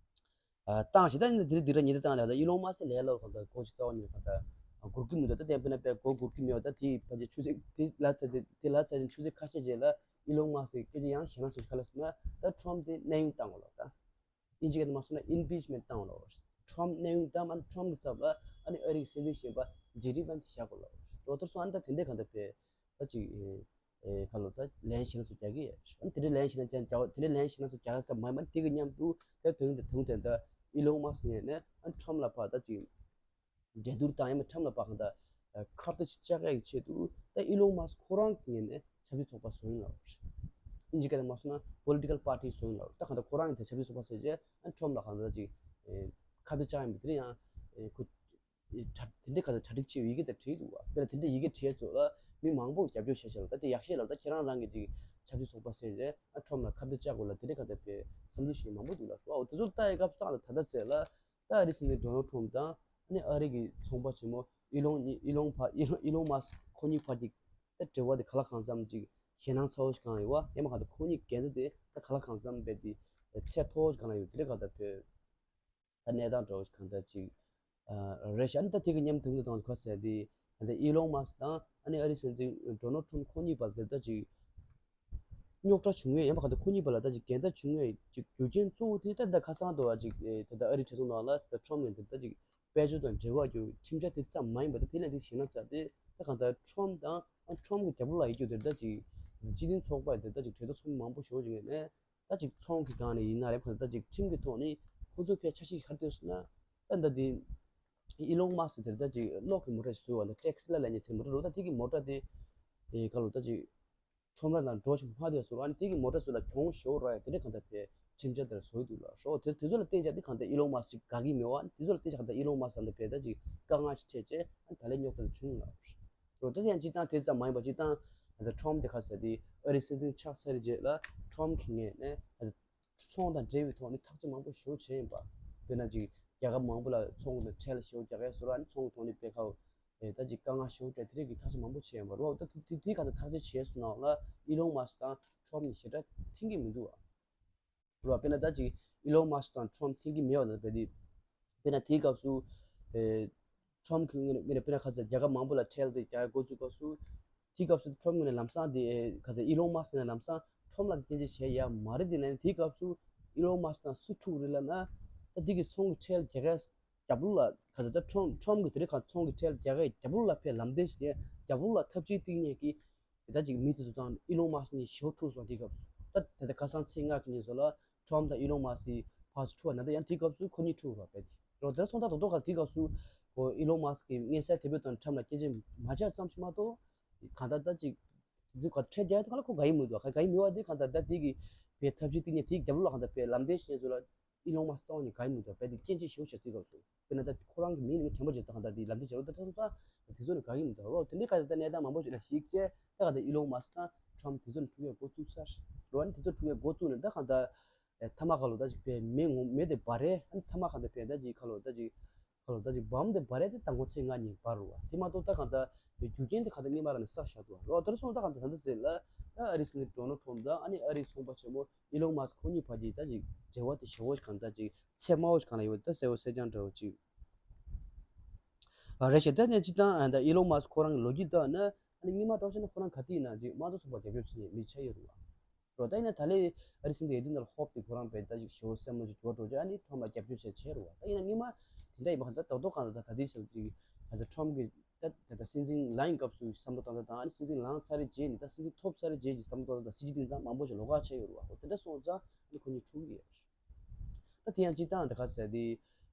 བཏང་ཞིག་ད་ནི་དེ་སྡིགས་ར་ཉེན་བརྡ་བཏང་ད་ལྟ་ཨི་ལོན་མཱ་སི་ལས་སླ་བོ་གང་ལྟར་གོ་ཞིག་རྩ་བ་ཉིད་གང་ལྟར་སྒུར་གི་མི་འདུག་ད་བསྟན་པའི་ནང་པའི་སྒོ་སྒུར་གི་མེད་པ་ད་དེ་ཕལ་ཆེར་ཆུ་ཚོད་དེ་ལ་ཚ་དེ་དེ་ལ་ཚ་དེ་ཆུ་ཚོད་ཁ་ཤས་རྗེས་ལ་ཨི་ལོན་མཱ་སི་སྐད་ཆ་ཡང་ཞེ་ན་སོ་ཞིག་ག་ལ་ཟེར་ན་ད་ཁྲོམ་དེ་གནས་དབྱུང་བཏང་བ་ལ་ད། དབྱིན་ཇི་སྐད་དུ་མ་སོང་ན་ཨིམ་པིཆ་མེན་ཊི་བཏང་བ་ལ། ཁྲོམ་གནས་དབྱུང་བཏང་ཨ་ནི་ཁྲོམ་གྱི་ཚབ་ལ་ཨ་ནི་ཨ་རིའི་སྲིད་འཛིན་གཞོན་པ་ཇེ་ཌི་ཝན་སི་བཞག་དགོས་ལ། ལོ་ཐར་སོང་ཨ་ནི་ད་དེ་འདྲའི་གང་ལྟར་བས་ད་ཅིག་ཨེ་ཁ་ལོ་ད་ལན་ཞེ་ན་སོ་རྒྱག་གི་ཡ། ཨ་ནི་དེ་འདྲའི་ལན་ཞེ་ན་ཅང་རྒྱག་དེ་འདྲའི་ལན་ཞེ་ན་སོ་རྒྱག་ས་མ་ཡིན་པ་དེ་གི་མཉམ་དུ་ད་དོན་དེ་དོན་དེ་ད་ཨི་ལོན་མཱ་སི་ངོས་ནས་ཨ་ནི་ཁྲོམ་ལ་ཕར་ད་ཅིག་འགྲན་བསྡུར་དང་ཡང་མིན་ཁྲོམ་ལ་ཕར་གང་ལྟར་ཁ་གཏད་བཅག་ཡག་གི་ཆེད་དུ་ད་ཨི་ལོན་མཱ་སི་ཁོ་རང་གི་ངོས་ནས་ཆབ་སྲིད་ཚོགས་པ་བཟོས་ཡིན་ལ། ཨིན་ཇི་སྐད་ནང་མ་སོང་ན་པོ་ལི་ཊི་ཀལ་པར་ཊི་བཟོས་ཡིན་ལ། ད་གང་ལྟར་ཁོ་རང་གི་དེ་ཆབ་སྲིད་ཚོགས་པ་ཟེར་རྗེས་ཨ་ཁྲོམ་ལ་གང་ལྟར་ཅིག་ཁ་གཏད་བཅག་ཡིན་པ་དེ་རིང་ཡང་ཁོ་གྲ་དེ་འདྲའི་གང་ལྟར་གྲ་སྒྲིག་བྱས་ཡི་གེ་དེ་བྲིས་འདུག་བ། དཔེར་ན་དེ་འདྲའི་ཡི་གེ་བྲིས་ཚོ་ལ་མི་མང་པོ་རྒྱབ་སྐྱོར་བྱས་བྱས་ལ་ད་དེ་ཡག་ཤོས་ལ་ད་ཁྱེད་རང་རང་གི་ཅིག་ཆབ་སྲིད་ཚོགས་པ་ཟེར་རྗེས་ཨ་ཁྲོམ་ལ་ཁ་གཏད་བཅག་དགོས་ལ་དེ་འདྲའི་གང་ལྟར་བས་བསམ་ཚུལ་ཞིག་མང་པོ་འདུག་ལ། འོ་དེ་ཚོ་ལྟ་ཡི་སྐབས་སུ་ད་ད་ལྟ་ཟེར་ལ། ད་ཨ་རི་སྲིད་འཛིན་ཌོ་ནལ་ཁྲོམ་དང་ཨ་ནི་ཨ་རི་གི་ཚོང་པ་ཆེན་མོ་ཨི་ལོན་ཨི་ལོན་ཕ་ཨི་ལོན་ཨི་ལོན་མཱ་སི་ཁོ་གཉིས་བར་གྱི་ད་འབྲེལ་བ་དེ་ག་ལ་གང་འཚམ་ཅིག་ཞེད་སྣང་ཚ་བོ་ཞིག་གང་ཡོད་བ། ཡང་མ་གང་ལྟར་ཁོ་གཉིས་འགལ་ཟླ་དེ་ད་ག་ལ་གང་འཚམ་བས་དེ་ཚད་མཐོ་བོ་ཞིག་གང་ལ་ཡོད་དེ་རེད། གང་ལྟར་བོད་ད་གནས་སྟངས་འདྲ་བོ་ཞིག་གང་ལྟར་ཅིག་རེད་ཤག་ཨ་ནི་ད་དེ་གི་མཉམ་དུ་དང་ག་ཟེར་དེ་ད་ཨི་ལོན་མཱ་སི་དང་ཨ་ནི་ཨ་རི་སྲིད་འཛིན་ཌོ་ནལ་ཁྲོམ་ཁོ་གཉིས་བར་དེ་ད་ཅིག་རྙོག་དྲ་བྱུང་ཡས་ཡང་མ་གང་ལྟར་ཁོ་གཉིས་བར་ལ་ད་ཅིག་འགལ་ཟླ་བྱུང་ཡས་ཅིག་རྒྱུ་རྐྱེན་གཙོ་བོ་དེ་ད་ད་ཁ་སང་དུ་བ་ཅིག་ད་ལྟ་ཨ་རི་གྲོས་ཚོགས་ནང་ལ་ད་ཁྲོམ་ནས་ད་ད་ཅིག་དཔལ་འབྱོར་དང་འབྲེལ་བ་རྒྱུ་ཁྲིམས་འཆར་དེ་ཙམ་མ་ཡིན་པ་ད་དེ་ལས་དེ་ཞེད་སྣང་ཚ་དེ་ད་གང་ལྟར་ཁྲོམ་དང་ཨ་ཁྲོམ་གྱི་རྒྱབ་ལོགས་ལ་ཡོད་རྒྱུ་དེ་ད་ཅིག་སྤྱི་མཐུན་ཚོགས་པ་དེ་ད་ཅིག་གྲོས་ཚོགས་ཚོགས་མི་མང་པོ་ཞེ་པོ་ཅིག་ཡོད་ནས་ད་ཅིག་ཚོང་གི་སྒང་ནས་ཡིན་ན་རེད། ཁོ་ད་ཅིག་ཁྲིམས་ཀྱི་ཐོག་ནས་ཁོ་ཚོ་ཕའི་འཆར་གཞི་ག་རེ་བཏོན་སོང་ན་ད་ད་དེ་ཨི་ལོན་མཱ་སི་དེར་ད་ཅིག་གློག་གི་མོ་ཊ་ཞིག་བཟོས་བ་ད་ཊེ་སི་ལ་ལབ་མཁན་ཚེ་མོ་ཊ་རོ་ད་དེ་གི་མོ་ཊ་དེ་ཨེ་ག་ལོ་ད་ཅིག་ཁྲོམ་ར་ནང་འགྲོ་ཞིག་མ་དེ་བཟོ་ར་ཨ་ནི་དེ་གི་མོ་ཊ་བཟོ་ལ་གྱོང་ཞོ་ར་ཡ་དེ་འདྲ་གང་ལྟར་བས་ཁྲིམས་འཆར་དེར་བཟོས་འདུག་ལ་ཤོག་དེ་དེ་ཚོ་ལ་བརྟེན་བྱས་དེ་གང་ལྟར་ཨི་ལོན་མཱ་སི་ཅིག་དགའ་གི་མེད་བ། དེ་ཚོ་ལ་བརྟེན་བྱས་གང་ལྟར་ཨི་ལོན་མཱ་སི་ལ་བས་ད་ཅིག་དཀའ་ངལ་ཞིག་འཕྲད་བྱས་ཨ་ནི་ད་ལན་རྙོག་དྲ་དེ་བྱུང་ལ་ཤོག་དེ་ཡང་སྤྱིར་བཏང་དེ་ཙམ་མ་ཡིན་པ་སྤྱིར་བཏང་ད་ཁྲོམ་དེ་ག་ཟེར་དེ་ཨ་རི་སྲིད་འཛིན་ཆགས་ཚར་རྗེས་ལ་ཁྲོམ་གྱི་ངོས་ནས་ཚོང་དང་འབྲེལ་བའི་ཐོག་ནས་ཐག་གཅོད་མང་པོ་ཞེ་པོ་བྱས་ཡིན་པ། དཔེར་ན་ཅིག་རྒྱལ་ཁབ་མང་པོ་ལ་ཚོང་གི་ཁྲལ་ཞེ་པོ་རྒྱག་ཡ་བཟོ་ར་ཨ་ནི་ཚོང་གི་ཐོག་ནས་སྤེལ་ཁ་ཨེ་ད་ཅིག་དཀའ་ངལ་ཞེ་པོ་སྤྲད་དེ་རིགས་ཀྱི་ཐག་གཅོད་མང་པོ་བྱས་ཡོད་པ་རེད་བ། ད་དེ་དེ་ག་ད་ཐག་གཅོད་བྱས་སོང་ན་ལ་ཨི་ལོན་མཱ་སི་དང་ཁྲོམ་གཉིས་ཞེ་དྲག་མཐུན་གྱི་མི་འདུག་བ། རེད་བ། དཔེར་ན་ད་ཅིག་ཨི་ལོན་མཱ་སི་དང་ཁྲོམ་མཐུན་གྱི་མེད་བ་ན་བས་དེ་དཔེར་ན་དེའི་སྐབས་སུ་ཨེ་ཁྲོམ་གྱི་ངོས་ནས་དཔེར་ན་ཁ་ཟེར་རྒྱལ་ཁབ་མང་པོ་ལ་ཁྲལ་དེ་རྒྱག་འགོ་བཙུགས་སྐབས་སུ་དེའི་སྐབས་སུ་ཁྲོམ་ངོས་ནས་ལམ་སང་དེ་ཨེ་ཁ་ཟེར་ཨི་ལོན་མཱ་སི་ནས་ལམ་སང་ཁྲོམ་ལ་དེ་སྐྱོན་བརྗོད་བྱས་ཡ་མ་རེད། དེ་ན་དེའི་སྐབས་སུ་ཨི་ལོན་མཱ་སི་དང་སུ་འཁྲུག་རེད་ལབ་ན་ད་དེ་གི་ཚོང་གི་ཁྲལ་རྒྱག་ཡ། རྒྱབ་ལོགས་ལ་ག་ཚོད་ད་ཁྲོམ་ཁྲོམ་གྱི་དེ་རིང་ཁ་ཚོང་གི་ཁྲལ་རྒྱག་གི་རྒྱབ་ལོགས་ལ་ཕེབས་ལམ་སྟོན་ཞིག་ནས་རྒྱབ་ལོགས་ལ་ཐབས་ཇུས་བཏིང་མཁན་གྱི་ད་ཅིག་མི་དེ་ཚོ་དང་ཨི་ལོན་མཱ་སི་ནི་ཞེ་པོ་འཁྲུག་སོང་དེའི་སྐབས་སུ། ད་དེ་ད་ཁ་སང་ཚེས་ལྔ་གི་ཉིན་སོ་ལ་ཁྲོམ་དང་ཨི་ལོན་མཱ་སི་ཕར་ཚུར་འཁྲུག་པ་ན་ད་ཡང་དེའི་སྐབས་སུ་ཁོ་གཉིས་འཁྲུག་རོགས་པས་དེ་རོ། དེར་སོང་ད་དོ་དོ་ག་དེའི་སྐབས་སུ་ཨི་ལོན་མཱ་སི་གི་མངོན་གསལ་དོད་པོས་དང་ཁྲོམ་ལ་སྐྱོན་བརྗོད་མ་བྱས་ཙམ་ཞིག་མ་གཏོགས་གང་ལྟར་ད་ཅིག་དེ་ཚོ་ག་ཁྲལ་རྒྱག་ཡ་དེ་ག་ལ་ཁོ་དགའ་ཡི་མི་འདུག་ག་དགའ་ཡི་མི་བ་དེ་གང་ལྟར་ད་དེ་གི་བའི་ཐབས་ཇུས་བཏིང་མཁན་དེའི་རྒྱབ་ལོགས་ལ་གང་ལྟར་བའི་ལམ་སྟོན་ཞིག་ནས་ཚུར་ལ། ཨི་ལོན་མཱ་སི་རྩ་བ་ནས་དགའ་ཡི་མི་འདུག་བས་དེ་སྐྱོན་བརྗོད་ཞེ་པོ་བྱས་དུས་སྐབས་སུ། དཔེར་ན་ད་ཁོ་རང་གི་མིང་ནི་དྲན་པ་བརྗེད་དང་ད་དེ་ལབ་དེ་བྱས་རོགས་ད་ད་ད་དེ་ཚོ་ནི་དགའ་ཡི་མི་འདུག་རོགས་དེ་འདྲའི་ཁ་ད་གནས་སྟངས་མང་པོ་ཞིག་ལ་གཞིགས་བྱས་ད་ག་ད་ཨི་ལོན་མཱ་སི་དང་ཁྲོམ་དེ་ཚོ་ནི་འཁྲུག་ཡ་འགོ་བཙུགས་ཚར་རོགས་ནི་དེ་ཚོ་འཁྲུག་ཡ་འགོ་བཙུགས་ནས་ད་ག་ད་ཐ་མ་ཁ་ལོ་ད་ཅིག་བས་མེ་ངོ་མེ་དེ་འབར་རེ་ཨ་ནི་ཚ་མ་ག་ད་བས་ད་ཅིག་ཁ་ལོ་ད་ཅིག་ཁ་ལོ་ད་ཅིག་བམ་དེ་འབར་རེ་དེ་ད་ངོ་ཚེས་ལྔ་ཉིན་འབར་རུ་བ་དེ་མ་གཏོགས་ད་ག་ད་རྒྱུ་རྐྱེན་དེ་ག་ད་སྔོན་མ་ར་ནས་བསགས་བཞག་འདུག་བ་རོགས་དེར་སོང་ད་ག་ད་ད་ད་ཟེར་ལ་ད་ཨ་རི་སྲིད་འཛིན་ཌོ་ནལ་ཁྲོམ་དང་ཨ་ནི་ཨ་རིའི་ཚོང་པ་ཆེན་མོ། ཨི་ལོན་མཱ་སི་ཁོ་གཉིས་བར་གྱི་ད་ཅིག་འབྲེལ་བ་དེ་ཞེ་པོ་ཅིག་གང་ལྟར་ཅིག་ཚད་དམའ་བོ་ཅིག་གང་ལ་ཡོད་ད་གསལ་པོ་གསལ་རྐྱང་འདྲ་བོ་ཅིག་ཨ་རེད་ཤག་ད་ནས་སྤྱིར་བཏང་ཨ་ད་ཨི་ལོན་མཱ་སི་ཁོ་རང་གི་ལོ་རྒྱུས་ལྟར་ན་ཨ་ནི་སྔོན་མ་འགྲོ་བྱས་ན་ཁོ་རང་ག་དུས་ཡིན་ན་ཅིག་དམངས་གཙོ་ཚོགས་པ་རྒྱབ་སྐྱོར་བྱེད་མཁན་མི་ཆགས་ཡོད་རེད་བ། རོ་ད་ཡིན་ན་ད་ལོའི་ཨ་རི་སྲིད་འཛིན་འོས་བསྡུ་ནང་ལ་ཧོབ་སྟེ་ཁོ་རང་བས་ད་ཅིག་ཞེ་པོ་སེམས་ལ་ཅིག་འགྱུར་བ་འགྲོ་རྗེས་ཨ་ནི་ཁྲོམ་ལ་རྒྱབ་སྐྱོར་བྱས་བྱས་རེད་བ། ད་ཡིན་ན་སྔོན་མ་དེ་འདྲ་ཡིན་པ་གང་ལྟར་ད་དོ་གང་ལ་ད་ད་ལྟའི་ཆར་ཅིག་ད་ལྟ་ཁྲོམ་གྱི་ད་ད་ལྟ་སྲིད་འཛིན་ལངས་སྐབས་སུ་བསམ་བློ་བཏང་ས་དང་ཨ་ནི་སྲིད་འཛིན་ལངས་ཚར་རེ་རྗེས་ནས་ད་སྲིད་འཛིན་ཐོབ་ཚར་རེ་རྗེས་ཀྱི་བསམ་བློ་བཏང་ས་དང་སྲིད་ཇུས་དེ་ཚང་མང་པོ་ཞིག་ལོགས་ཀ་ཆགས་ཡོད་རེད་བ། འོ་དེ་འདྲ་སོང་ཙང་ཨ་ནི་ཁོ་གཉིས་འཁྲུག་གི་ཡོད་རེད། ད་དེ་ཡང་སྤྱིར་བཏང་ད་ག་ཟེར་དེ་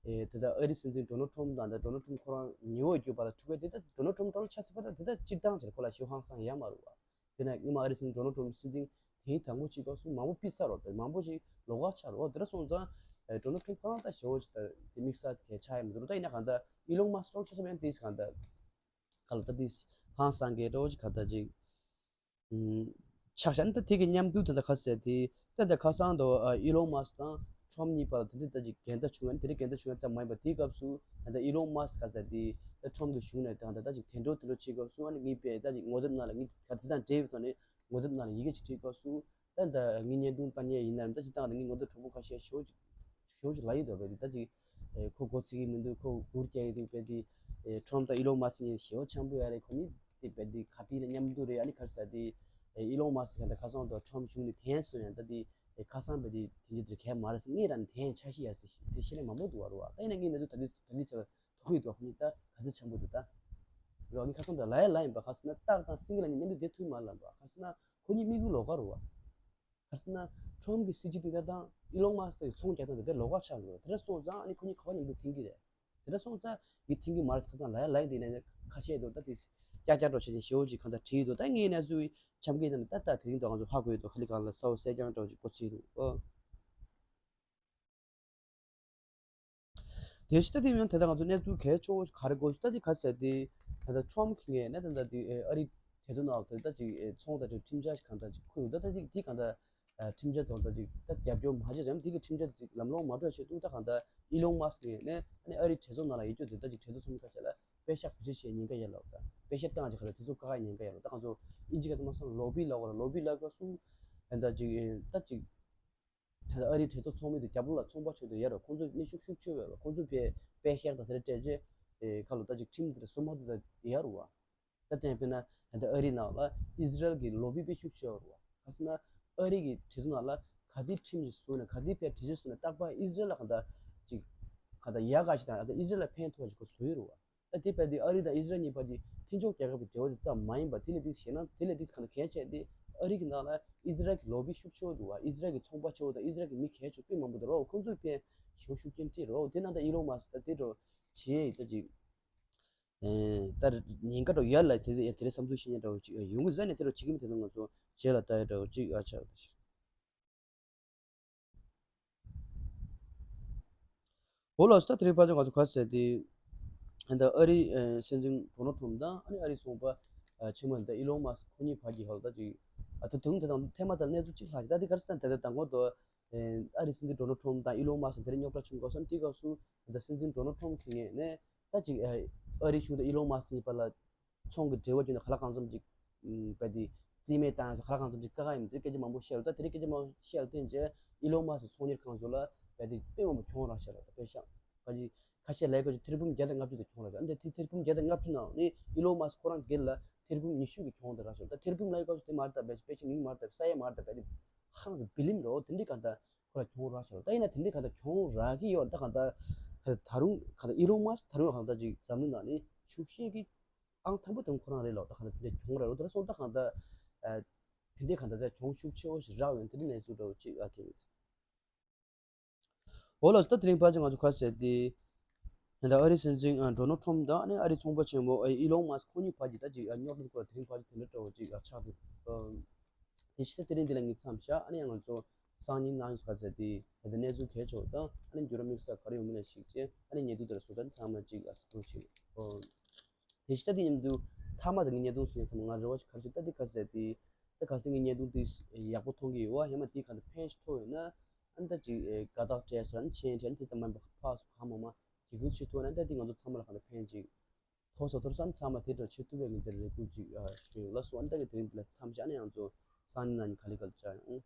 ཨེ་ད་ལྟ་ཨ་རི་སྲིད་འཛིན་ཌོ་ནལ་ཁྲོམ་དང་ད་ཌོ་ནལ་ཁྲོམ་ཁོ་རང་ཉེ་བོ་རྒྱུད་པ་ལ་འཁྲུག་གི་དེ་ད་ཌོ་ནལ་ཁྲོམ་ཏོ་ལ་ཆ་ཟེར་བ་ད་དེ་ད་སྤྱིར་བཏང་ཆེར་ཁོ་ལ་ཞེ་པོ་ཧང་སང་ཡ་མ་རེད་བ། དཔེར་ན་སྔོན་མ་ཨ་རི་སྲིད་འཛིན་ཌོ་ནལ་ཁྲོམ་སྲིད་འཛིན་དེའི་དང་པོ་གཅིག་སྐབས་སུ་མང་པོ་ཕུད་ཚར་རོགས་པས་མང་པོ་ཞིག་ལོགས་ཀ་ཆགས་རོགས་དེ་འདྲ་སོང་ཙང་ཨེ་ཌོ་ནལ་ཁྲོམ་ཁོ་རང་ད་ཞེ་པོ་ཞིག་ད་དེ་དམིགས་བསལ་གྱི་ཆགས་ཡ་མི་འདུག་ད་ཡིན་ན་གང་ལྟར་ཨི་ལོན་མཱ་སི་ཁྲོམ་ཆ་ཆ་མེད་དེ་གང་ལྟར་ག་ལ་ད་དེ་ཧང་སང་གི་འདྲ་བོ་ཞིག་གང་ལྟར་ཅིག་ཆགས་ཤག་ད་དེ་གི་མཉམ་དུ་ད་ལྟ་ཁ་གསལ་དེ་ད་ལྟ་ཁ་སང་དུ་ཨི་ལོན་མཱ་སི་དང་ཁྲོམ་གཉིས་བར་ལ་དེ་འདྲ་ད་ཅིག་འགལ་ཟླ་བྱུང་ཡ་དེ་འདྲ་འགལ་ཟླ་བྱུང་ཡ་ཙམ་མ་ཡིན་པ་དེའི་སྐབས་སུ་ད་ལྟ་ཨི་ལོན་མཱ་སི་ཁ་གསལ་དེ་ད་ཁྲོམ་གྱི་གཞུང་ནས་ད་ལྟ་ད་ཅིག་དེ་འགྲོ་དེ་འགྲོ་བྱེད་སྐབས་སུ་ཨ་ནི་ངའི་པས་ད་ཅིག་ངོ་དེབ་ནང་ལ་ངའི་ག་དེ་དང་འབྲེལ་བའི་ཐོག་ནས་ངོ་དེབ་ནང་ལ་ཡི་གེ་ཅིག་བྲིས་སྐབས་སུ་ད་ད་ངའི་བརྙན་ཐུང་བཏང་ཡ་ཡིན་ན་ད་ཅིག་ད་ང་ངའི་ངོ་དེབ་གྲོགས་པོ་ཁ་ཤས་ཞེ་པོ་ཅིག་ཞེ་པོ་ཅིག་ལབ་ཡོད་དོ་བས་དེ་ད་ཅིག་ཨེ་ཁོ་མགོ་ཚོད་ཀྱི་མི་འདུག་ཁོ་སྒུར་རྒྱག་གི་འདུག་བས་དེ་ཨེ་ཁྲོམ་དང་ཨི་ལོན་མཱ་སི་གཉིས་ཞེ་པོ་འཆམ་པོ་ཡ་རེད། ཁོ་གཉིས་ཅིག་བས་དེ་ག་དུས་ལ་མཉམ་དུ་རེད། ཨ་ནི་ག་རེ་ཟེར་དེ་ཨེ་ཨི་ལོན་མཱ་སི་ག་ད་ཁ་སང་དུ་ཁྲོམ་གཞུང་ནས་དེན་སོང་ཡང་ད་དེ་ཨེ་ཁ་སང་བས་དེ་དེ་འདྲ་དེ་གས་མ་རེད་ཟེར་ངས་རང་ནས་དེན་འཆར་གཞི་ཡ་ཟེར་ཞིག་དེ་ཤེས་ནས་མང་པོ་འདུག་བ་རུ་བ། ད་ཡིན་ན་ངས་ན་དུ་ད་དེ་ད་དེ་ཆ་ཐུག་ཡོད་དོ། ཁོ་གཉིས་ད་ག་ཚོད་འཆམ་པོ་འདུག་ད་རུ་བ། ངས་ཁ་སང་དུ་ལ་ཡ་ལ་ཡིན་པ་ག་ཟེར་ན་སྟག་དང་སེང་གེ་ལ་ནི་མཉམ་དུ་བསྡད་ཐུབ་མ་ལ་རུ་བ། ག་ཟེར་ན་ཁོ་གཉིས་དམིགས་ཡུལ་ལོགས་ཀ་རུ་བ། ག་རེ་ཟེར་ན་ཁྲོམ་གྱི་སྲིད་ཇུས་དེ་ད་དང་ཨི་ལོན་མཱ་སི་ཚོང་རྒྱག་སྟངས་དེ་དཔེ་ལོགས་ཀ་ཆགས་འགྲོ། དེ་འདྲ་སོང་ཙང་ཨ་ནི་ཁོ་གཉིས་ག་པར་མཉམ་དུ་མཐུན་གྱི་རེད། དེ་འདྲ་སོང་ཙང་ངས་མཐུན་གྱི་མ་རེད། ཁ་སང་ལ་ཡ་ལ་ཡ་དེ་ནས་ཁ་ཤས་དུ་ད་དེ་ཀྱག་ཀྱག་འགྲོ་བྱས་ནས་ཞེ་པོ་ཅིག་གང་ལྟར་བྲིས་འདུག་ད་ངས་ན་ཚུལ་འཆམ་གྱི་དང་ད་ད་དེ་རིང་དུ་ང་ཚོ་ཧ་གོ་ཡོད་དོ། ཁ་ལི་གང་ལ་ས་འོ་གསལ་རྐྱང་འདྲ་བོ་ཅིག་གོ་ཚིག་འདུག་ཨོ། དེ་ཕྱི་ད་དེ་མིན་ད་ལྟ་ང་ཚོ་གནས་ཚུལ་གལ་ཆེ་བོ་ག་རེ་གོ་ཞུ་ད་དེ་ག་ཟེར་དེ་ད་ལྟ་ཁྲོམ་གྱི་ངས་ནས་ད་ལྟ་དེ་ཨ་རི་གྲོས་ཚོགས་ནང་ད་ལྟ་ཅིག་ཚོང་དང་ཁྲིམས་འཆར་གང་ལྟར་ཅིག་ཁུར་ཡོད་ད་ད་དེ་དེ་གང་ལྟར་ཁྲིམས་འཆར་ཚོགས་ད་ཅིག་ད་རྒྱབ་སྐྱོར་མ་བྱས་ཙང་དེ་གི་ཁྲིམས་འཆར་ཅིག་ལམ་ལྷོང་མ་འགྲོ་བྱེད་དུས་ད་གང་ལྟར་ཨི་ལོན་མཱ་སི་ངས་ནས་ཨ་ནི་ཨ་རི་གྲོས་ཚོགས་ནང་ལ་ཡོད་དུས་དེ་ད་ཅིག་གྲོས་ཚོགས་ཚོགས་མི་ཁ་ཤས་ལ་པེ་ཤག་བེད་སྤྱོད་བྱེད་ཉེན་ཁ་ཡོད་ལབ་ད་པེ་ཤག་བཏང་ཅིག་ག་ལ་དེ་ཚོ་དཀའ་ཁག་ཉེན་ཁ་ཡོད་རེད། ད་ང་ཚོ་ཨིན་ཇི་སྐད་དུ་མ་སོང་ལོ་བི་ལབ་དགོས་རེད། ལོ་བི་ལབ་དགོས་སུ་ད་ཅིག་ད་ཅིག་ད་ལྟ་ཨ་རིའི་གྲོས་ཚོགས་ཚོགས་མི་དང་རྒྱབ་ལོགས་ལ་ཚོང་པ་ཆོས་དང་ཡ་རོ་ཁོང་ཚོ་གནོན་ཤུགས་ཤུགས་ཆེ་བས་རོ། ཁོང་ཚོ་པའི་པའི་ཤག་དང་དེ་འདྲ་སྤྲད་རྗེས་ཨེ་ཁ་ལོ་ད་ཅིག་ཁྲིམས་དེ་འདྲ་སྲུང་མ་དེ་འདྲ་ཡ་རོ་བ། ད་དེ་ཡང་དཔེར་ན་ད་ལྟ་ཨ་རིའི་ནང་ལ་ཨི་ཟི་རལ་གྱི་ལོ་བི་དཔེ་ཤུགས་ཆེ་བ་རོ་བ། ག་ཟེར་ན་ཨ་རི་གི་གྲོས་ཚོགས་ནང་ལ་ག་དེ་ཁྲིམས་ཀྱི་བཟོ་ནས་ག་དེ་པའི་གྲོས་ཆོད་བཟོ་ནས་རྟག་པར་ཨི་ཟི་རལ་ལ་ག་ད་ཅིག་ག་ད་ཡ་ག་ཞིག་དང་ད་ཨི་ཟི་རལ་ལ་ཕན་ཐོགས་ཤིག་གོ་བཟོ་ཡི་རོ་བ། ད་དེ་བས་དེ་ཨ་རི་དང་ཨི་ཟི་རལ་གཉིས་བར་གྱི་མཐུན་ཕྱོགས་རྒྱལ་ཁབ་ཀྱི་འབྲེལ་བ་དེ་ཙམ་མ་ཡིན་པ་དེ་ལས་དེ་ཞེད་སྣང་དེ་ལས་དེ་གང་གལ་ཆེ་དེ་ཨ་རི་གི་ནང་ལ་ཨི་ཟི་རལ་གྱི་ལོ་བི་ཤུགས་ཆེ་བོ་འདུག་བ། ཨི་ཟི་རལ་གྱི་ཚོང་པ་ཆེ་བོ་དང་ཨི་ཟི་རལ་གྱི་མི་གལ་ཆེ་དཔེ་མང་པོ་འདུག་རོ། ཁོང་ཚོས་ཕན་ཞོ་ཤུགས་རྐྱེན་ཁྲིད་རོ། དེ་ནང་ད་ཨི་ལོན་མཱ་སི་ད་དེ་འགྲོ་བྱེད་ད་ཅིག་ད་ཉེན་ཁ་འགྲོ་ཡ་ལ་དེ་དེ་རེད་བསམ་ཚུལ་ཤེས་ཉན་འདྲ་བོ་ཅིག་ཡོང་གི་ཟ་ནས་དེ་འགྲོ་བྱེད་ཀྱི་མི་དེ་ཚོ་ང་ཚོ་རྗེས་ལ་ལྟ་ཡ་འདྲ་བོ་ཅིག་ཨ་ཆགས། འོ་ལགས་སོ། ད་དེ་རིང་ཕལ་ཆེར་ང་ཚོ་ག་ཟེར་ཏེ། ད་ཨ་རི་སྲིད་འཛིན་ཌོ་ནལ་ཊམ་དང་ཨ་ནི་ཨ་རི་ཚོང་པ་ཆེན་མོ་ད་ཨི་ལོན་མཱ་སི་ཁོ་གཉིས་བར་གྱི་ཧོལ་ད་ཅིག་ཨ་ད་དུང་དེ་དང་ཐེངས་མ་ད་གནས་ཚུལ་གཅིག་ལྷག་ཅིག་ད་དེ་ག་རེ་ཟེར་ན་ད་ལྟ་དང་པོ་དུ་ཨ་རི་སྲིད་འཛིན་ཌོ་ནལ་ཊམ་དང་ཨི་ལོན་མཱ་སི་དེ་རིང་རྙོག་དྲ་བྱུང་དགོས་སོང་། དེའི་སྐབས་སུ་ད་སྲིད་འཛིན་ཌོ་ནལ་ཊམ་གྱིས་ངས་ནས་ད་ཅིག་ཨ་རི་གཞུང་དང་ཨི་ལོན་མཱ་སི་གཉིས་བར་ལ། ཚོང་གི་འབྲེལ་བ་བརྒྱུད་ནས་ག་ལ་གང་འཚམ་ཅིག་བས་དེ་རྩིས་མེད་བཏང་ཡ་ག་ལ་གང་འཚམ་ཅིག་དཀའ་ཁག་ཡིན་དེ་སྐད་ཆ་མང་པོ་བཤད་ལ། ད་དེ་རིང་སྐད་ཆ་མང་པོ་བཤད་ལ་བརྟེན་བྱས་ཨི་ལོན་མཱ་སི་ཚོང་གཉེར་ཁང་ཚོ་ལ་བས་དེ་དཔེ་མང་པོ་གྱོང་རག་ཤག་ལ། ད་དཔེ་བཞག་ཁ་ཤས་ཁ་ཤས་ལས་ཀ་ཅིག་ཐེར་འབུམ་བརྒྱ་དང་ལྔ་བཅུ་དེ་གྱོང་རག་ཤག་ཨ་འདྲ་དེ་ཐེར་འབུམ་བརྒྱ་དང་ལྔ་བཅུ་ནང་ནི་ཨི་ལོན་མཱ་སི་ཁོ་རང་སྒེར་ལ་ཐེར་འབུམ་ཉི་ཤུ་གི་གྱོང་དེ་རག་ཤག་ད་ཐེར་འབུམ་ལ་ཡི་སྐབས་སུ་དེ་མ་རེད། ད་བས་དཔེ་ཆ་ཉུང་མ་རེད། ད་ས་ཡ་མ་རེད། ད་བས་དེ་ཧང་སི་བི་ལིམ་རོ་དེ་འདྲའི་གང་ལྟར། ཁོ་ལ་གྱོང་རག་ཤག་ད་ཡིན་ན་དེ་འདྲའི་གང་ལྟར་གྱོང་རག་གི་ཡོད། ད་གང་ལྟར་ ག་ད་རུང་ག་ད་ཨི་ལོན་མཱ་སི་ད་རུང་གང་ལྟར་ཅིག་འཛམ་གླིང་ནང་ནས་ཤུགས་ཆེ་གི་ཨང་དང་པོ་དེ་ཁོ་རང་རེད་ལོ། ད་གང་ལྟར་དེ་འདྲ་གྱོང་རེད་ལོ། དེ་འདྲ་སོང་ད་གང་ལྟར་ཨ་དེ་འདྲའི་གང་ལྟར་ད་གྱོང་ཤུགས་ཆེ་བོ་ཞིག་རག་ཡོད། དེ་འདྲའི་གནས་ཚུལ་འདྲ་བོ་ཅིག་ཨ་དེ་རེད། འོ་ལགས་སོ། ད་དེ་རིང་ཕལ་ཆེར་ང་ཚོ་ག་ཟེར་དེ། ད་ཨ་རིའི་སྲིད་འཛིན་ཨ་ཌོ་ནལ་ཊམ་དང་ཨ་ནི་ཨ་རིའི་ཚོང་པ་ཆེན་མོ་ཨ་ཨི་ལོན་མཱ་སི་ཁོ་གཉིས་བར་གྱི་ད་ཅིག་ཨ་རྙོག་དྲ་སྐོར་དེ་རིང་ཕལ་ཆེར་དེ་འདྲ་འདྲ་བོ་ཅིག་ཨ་ཆགས་འདུག་ཨ་དེ་ཕྱི་ད་དེ་རིང་འདི་ལ་ངས་མཚམས་བཞག་ཨ་ནི་ཡང་ང་ཚོ་སང་ཉིན་གནངས་ཉིན་ག་ཟེར་དེ་ད་ལྟ་གནས་ཚུལ་གལ་ཆེ་བ་དང་ཨ་ནི་འགྱུར་བ་དམིགས་བསལ་ག་རེ་ཡོང་མིན་ལ་གཞིགས་བྱས་ཨ་ནི་ཉེས་རྡུང་དེ་ལ་བཟོ་གྲྭ་ཚང་མ་ཅིག་ཨ་གཟིགས་སྐྱོང་བྱེད། ཨོ། དེ་ཕྱི་ད་དེ་མཉམ་དུ་མཐའ་མ་དེ་ངས་བརྙན་ཐུང་བཟོས་ཡིན་བསམ། ང་རེ་བ་ཞིག་ག་རེ་ཞིག་ད་དེ་ག་ཟེར་དེ། ད་ག་ཟེར་ངས་བརྙན་ཐུང་དེ་ཡག་པོ་མཐོང་གི་ཡོད་བ། ཡང་མ་དེ་ག་ད་ཕན་ཞིག་ཐོགས་ཡོད་ན་ཨ་ནི་ད་ཅིག་དགའ་རྟགས་སྤྲད་སོང་ཨ་ནི་མཆན་སྤྲད་ཨ་ནི་དེ་ཙམ་མིན་པ་ཕར་ཚུར་གང་མང་མང་འཇིགས་སྐུལ་བྱེད་ཐུབ་ན་ཨ་ནི་ད་དེ་ང་ཚོ་ཚང་མ་ལ་ག་ད་ཕན་ཅིག་ཐོགས་ས་ཐོགས་ས་ཨ་ནི་ཚང་མ་དེ་འདྲ་བྱེད་ཐུབ་པའི་ངས་དེ་རེ་སྐུལ་ཅིག་ཞུ་ཡོད་ལགས་སོ། ཨ་ནི་ད་ངས་དེ་རིང་འདི་ལ་མཚམས་བཞག་ཨ་ནི་ཡང་ཚོ་སང་ཉིན་གནངས་ཉིན་ག་ལེ་ག་ལེ་བཅར་ཡོང་།